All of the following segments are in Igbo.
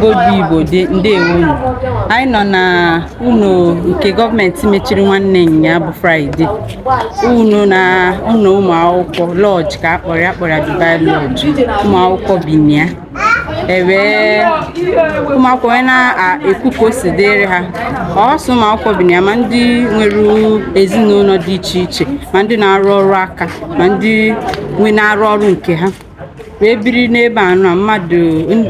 Igbo bụ Igbo dị, ndewonu. Anyị nọ na ụlọ nke gọọmenti mechiri nwanne nya bụ Friday. Unu na ụlọ ụmụ akwụkwọ lodge ka akpọrọ ya, akpọrọ ya Dubai Lodge. Ụmụ akwụkwọ bi na ya. Ewee ụmụ akwụkwọ wee na-ekwu ka o si dịrị ha. Ọsọ ụmụ akwụkwọ bi na ya, ma ndị nwere ezinụlọ dị iche iche, ma ndị na-arụ ọrụ aka, ma ndị nwe na-arụ ọrụ nke ha wee biri n'ebe a nọ. Mmadụ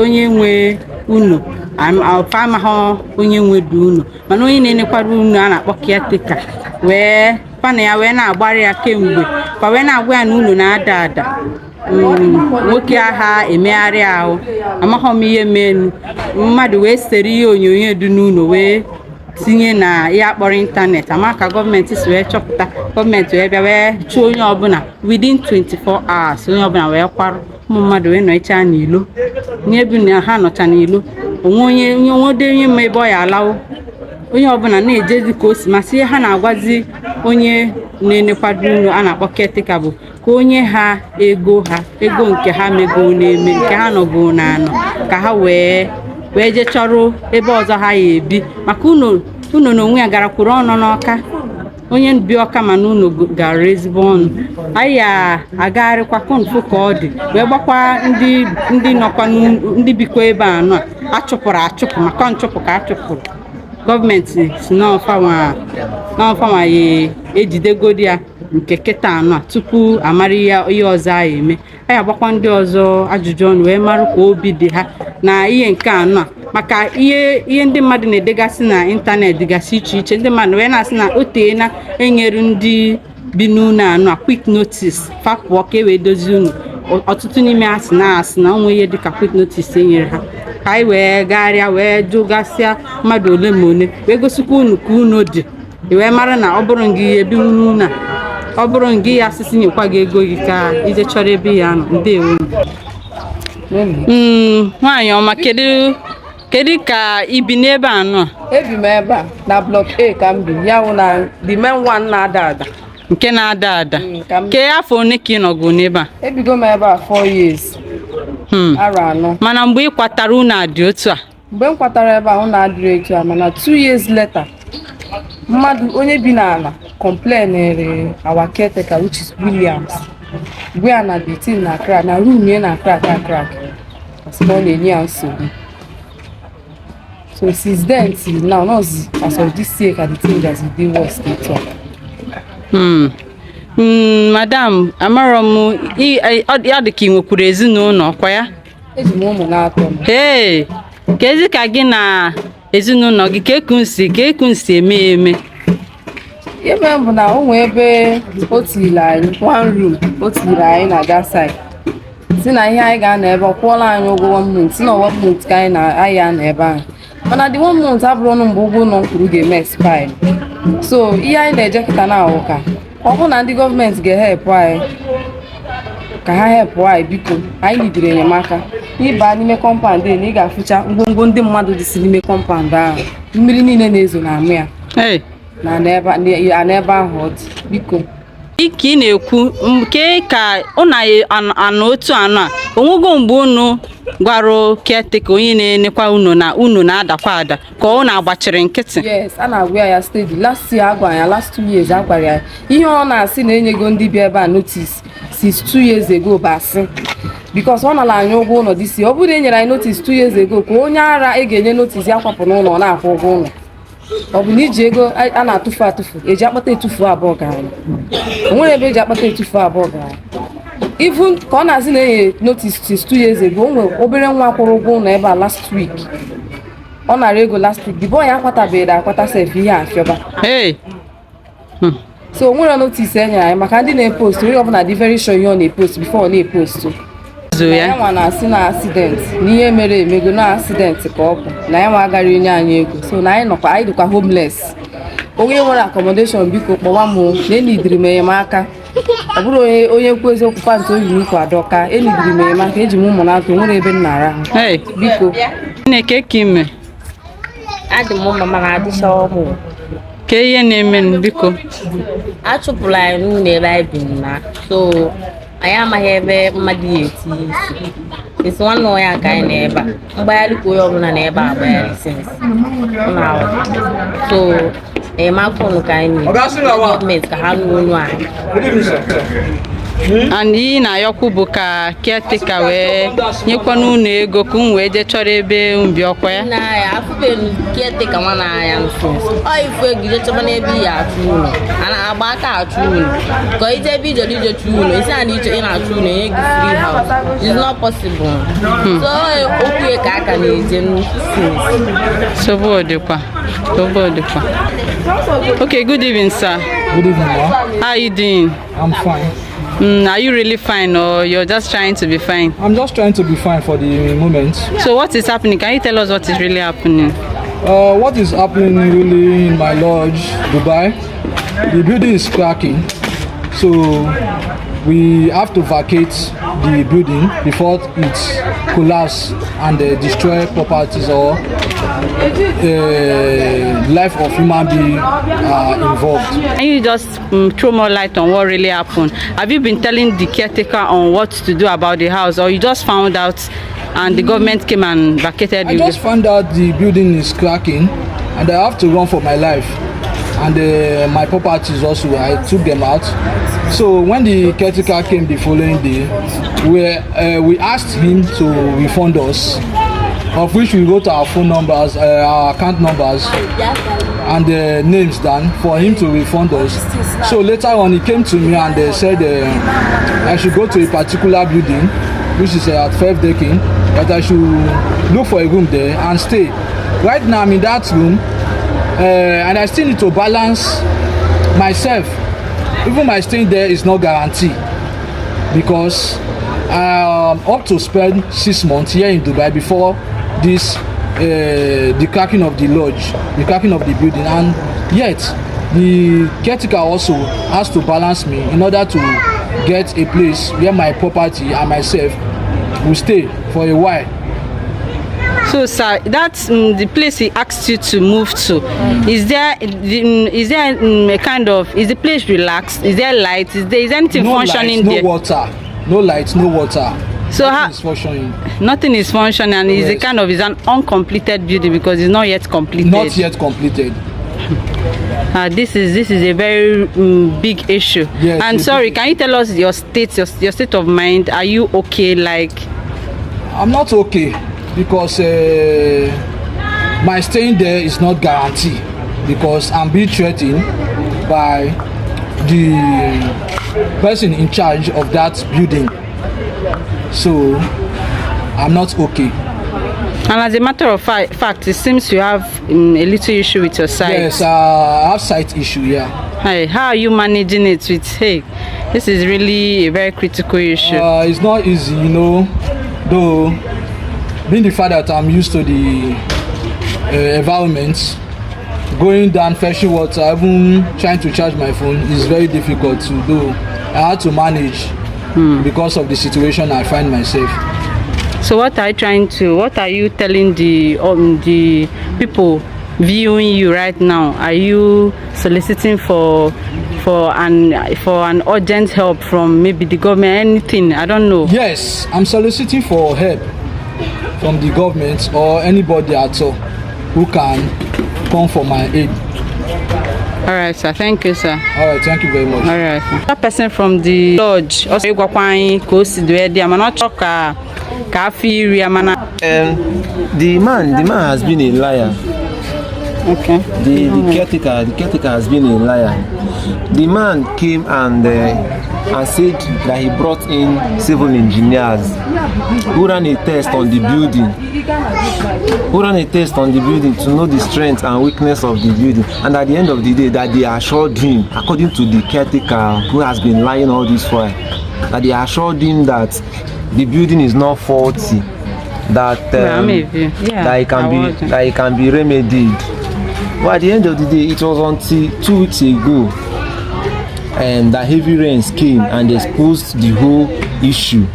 onye nwe unu fa amaghị onye nwedu unu, mana onye na-enekwara unu a na-akpọ caretaker wee fa na ya wee na-agbara ya kemgbe, fa wee na-agwa ya na unu na-ada ada. Nwoke agha emegharị ahụ, amaghọ m ihe menu. Mmadụ wee sere ihe onyonyo dị n'ụlọ wee tinye na ihe akpọrọ ịntanetị. Ama ka gọọmenti si wee chọpụta, gọọmenti wee bịa wee chụọ onye ọbụla within 24 hours. Onye ọbụla wee kwarụ, ụmụ mmadụ wee nọchaa n'ilo n'ebu na ha nọcha n'ilo. Onwe onye onye nwede onye ma ebe ọ ya alawo. Onye ọbụla na-ejezi ka o si masị. Ihe ha na-agwazi onye na-enekwado unu a na-akpọ caretaker bụ ka onye ha ego ha, ego nke ha mego na-eme nke ha nọgo na-anọ, ka ha wee wee jee chọrọ ebe ọzọ ha ya ebi, maka unu unu na onwe ya garakwuru ọnụ n'Ọka. Onye bi Ọka, mana unu gara ezigbo ọnụ. Anyị ya agagharịkwa konfu ka ọ dị, wee gbakwa ndị nọkwa ndị bikwa ebe a nọ a achụpụrụ achụpụ, maka nchụpụ ka achụpụrụ. Gọọmenti si n'ọfanwa ya ejidegodi ya nke kịta anọ a tupu amara ihe ọzọ a eme. Anyị agbakwa ndị ọzọ ajụjụ ọnụ wee mara ka obi dị ha na ihe nke anọ a, maka ihe ndị mmadụ na-edegasị na ịntanetị dịgasị iche iche. Ndị mmadụ wee na-asị na o teena enyere ndị bi n'ụlọ anọ a quick notice, fa pụọ ka e wee dozie unu. Ọtụtụ n'ime ha si na-asị na onwe ihe dịka quick notice e nyere ha. Ka anyị wee gagharịa wee jụgasịa mmadụ ole ma ole, wee gosikwa unu ka unu dị, i wee mara na ọ bụrụ gị ihe ebinwu n'ụlọ a, ọ bụrụ gị ya asịsị nyekwa gị ego gị ka ije chọrọ ebe ya nọ. Ndewo. Nwaanyị ọma, kedu ka ibi n'ebe a nọ? Ebi m ebe a na Block A ka m bi, ya wụ na the main one na-ada ada. Nke na-ada ada. Ka m Kee afọ one ka ị nọgụ n'ebe a? Ebigo m ebe a 4 years. Arọ 4. Mana mgbe ị kwatara unu a dị otu a? Mgbe m kwatara ebe a, ụnụ adịrị etu a, mana 2 years later, mmadụ onye bi n'ala complainere our caretaker, which is Williams, gwa ya na the thing na crack, na room ya na crack a crack. Sị na ọ na-enye ya nsogbu. So since then till now, nọọsụ, as of this year ka the thing just dey worse etu a. Madam, amarọ m ọ dị ka ị nwekwuru ezinụlọ kwa ya? Eji m ụmụ na-atọ m. Ee, ka ezi ka gị na ezinụlọ gị ka eku si eme ya eme? Ihe mere bụ na o nwee ebe o tiri anyị one room, o tiri anyị na that side, si na ihe anyị ga-anọ ebe ọ kwụọla anyị ụgwọ one month, si na one month ka anyị na anyị anọ ebe ahụ, mana the one month abụrụ ọnụ mgbe ụgwọ ụlọ m kwuru ga-eme expire. So ihe anyị na-eje kịta na awụ ka ọ bụrụ na ndị gọọmenti ga-ehepụ anyị, ka ha hepụ anyị, biko. Anyị nidiri enyemaka. Ịba n'ime compound a na ị ga-afụcha ngwongwo ndị mmadụ dị si n'ime compound ahụ, mmiri niile na-ezo na amụ ya. Hey. Na n'ebe ahụ ọ dị, biko. Ike ị na-ekwu nke ka ụnụ anọ otu anọ a, onwego mgbe unu gwara caretaker, onye na-enekwa unu, na unu na-adakwa ada, ka ọ na-agbachiri nkịtị? Yes, a na-agwa ya steady. Last year agwara ya, last 2 years agwara ya. Ihe ọ na-asị na enyego ndị bi ebe a notice since 2 years ago bụ asị, because ọ nara anyị ụgwọ ụlọ this year. Ọ bụrụ na e nyere anyị notice 2 years ago, ka onye ara ị ga-enye notice ya kwapụ n'ụlọ, ọ na-akwụ ụgwọ ụlọ? Ọ bụ na iji ego a na-atụfu atụfu eji akpata etufu abụọ gara? O nwere ebe eji akpata etufu abụọ gara. Even ka ọ na-asị na enye notice since 2 years ago, o nwere obere nwa kwụrụ ụgwọ ụlọ ebe a last week. Ọ nara ego last week. The boy akwatabeghị akwata sef, ihe afịọba. Hey. So o nwere notice e nyere anyị. Maka ndị na-epost, onye ọbụla dị very sure ihe ọ na-epost before ọ na-epost. Zo Na ya. Ya nwa na-asị na accident, na ihe mere emego, na accident ka ọ bụ, na ya nwa agara enye anyị ego. So na anyị nọkwa, anyị dịkwa homeless. Onye nwere accommodation, biko kpọwa m o, na enidiri m enyemaka. Ọ bụrụ onye kwu eziokwu, pant o yi n'ukwu adọka. Enidiri m enyemaka. Eji m ụmụ na-atụ, nwere ebe m na-arahụ. Hey. Biko. Chineke ka ime. Adị m mma, mana adịcha ọhụụ. Ka ihe na-eme, biko? A chụpụrụ anyị n'ụlọ ebe anyị bi na, so anyị amaghị ebe mmadụ ya etinye isi. Isi nwanne onye ka anyị nọ ebe a. Mgbagharị ka onye ọbụla na ebe a agbagharị since. Na so enyemaka ụnụ ka anyị na gọọmenti ka ha nụ onu anyị. And ihe ị na-ayọkwu bụ ka caretaker wee nyekwana unu ego ka unu wee jee chọrọ ebe unu bi, ọkwa ya? Nna ya afụbeghị caretaker nwa na-anya nso. Ọ ifu ego ije chọba n'ebe ị ya achụ ụlọ, a na-agba aka achụ ụlọ, ka ije ebe ijere ije chụ ụlọ, isi a na iche ị na-achụ ụlọ enye gị free house. It's not possible. So okwu ya ka aka na-eje since. Nsogbu dịkwa, nsogbu dịkwa. Okay, good evening, sir. Good evening, ma. How are you doing? I'm fine. Are you really fine or you're just trying to be fine? I'm just trying to be fine for the moment. So what is happening? Can you tell us what is really happening? What is happening really in my lodge, Dubai? The building is cracking, so we have to vacate the building before it collapse and destroy properties or life of human being are involved. Can you just throw more light on what really happened? Have you been telling the caretaker on what to do about the house, or you just found out and the government came and vacated I you? just found out the building is cracking and I have to run for my life and my properties also. I took them out. So when the caretaker came the following day, we asked him to refund us, of which we wrote our phone numbers, our account numbers and names down for him to refund us. So later on he came to me and said I should go to a particular building, which is at 5 Decking, that I should look for a room there and stay. Right now I'm in that room, and I still need to balance myself. Even my staying there is not guaranteed, because I'm up to spend 6 months here in Dubai before this the cracking of the lodge, the cracking of the building, and yet the caretaker also has to balance me in order to get a place where my property and myself will stay for a while. So, sir, that's the place he asked you to move to. Is there a kind of, is the place relaxed? Is there light? Is anything No functioning light, no there? water, no light, no water. So Nothing is functioning. Nothing is functioning, and it's a Yes. kind of, it's an uncompleted building because it's not yet completed. Not yet completed. This is a very big issue. Yes, And a sorry, big can you tell us your state of mind? Are you okay? Like, I'm not okay because my staying there is not guaranteed, because I'm being threatened by the person in charge of that building. So I'm not okay. And as a matter of fact, it seems you have a little issue with your sight. Yes, I have sight issue. Yeah. Hey, how are you managing it with? Hey, this is really a very critical issue. It's not easy. Though, being the fact that I'm used to the environment, going down fetching water, even trying to charge my phone is very difficult to do. I had to manage because of the situation I find myself. So what are you trying to? What are you telling the people viewing you right now? Are you soliciting for an urgent help from maybe the government? Anything? I don't know. Yes, I'm soliciting for help from the government or anybody at all who can come for my aid. All right, sir. Thank you, sir. All right, thank you very much. All right, sir. That person from the lodge ọ sị ịgwakwa anyị ka o si dee dị ya, mana ọ chọrọ ka afọ iri ya mana The man has been a liar. Okay. The caretaker has been a liar. The man came and said that he brought in civil engineers who ran a test on the building, who ran a test on the building to know the strength and weakness of the building. And at the end of the day, that they assured him, according to the caretaker who has been lying all this while, that they assured him that the building is not faulty, that Yeah, maybe. Yeah, that it can I be wasn't. that it can be remedied. But at the end of the day, it was until 2 weeks ago and that heavy rains came and exposed the whole issue.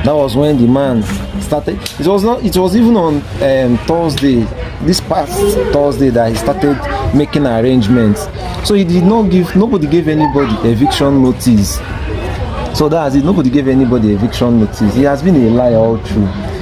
That was when the man started. It was not, it was even on Thursday, this past Thursday, that he started making arrangements. So he did not give, nobody gave anybody eviction notice. So that's it. Nobody gave anybody eviction notice. He has been a liar all through.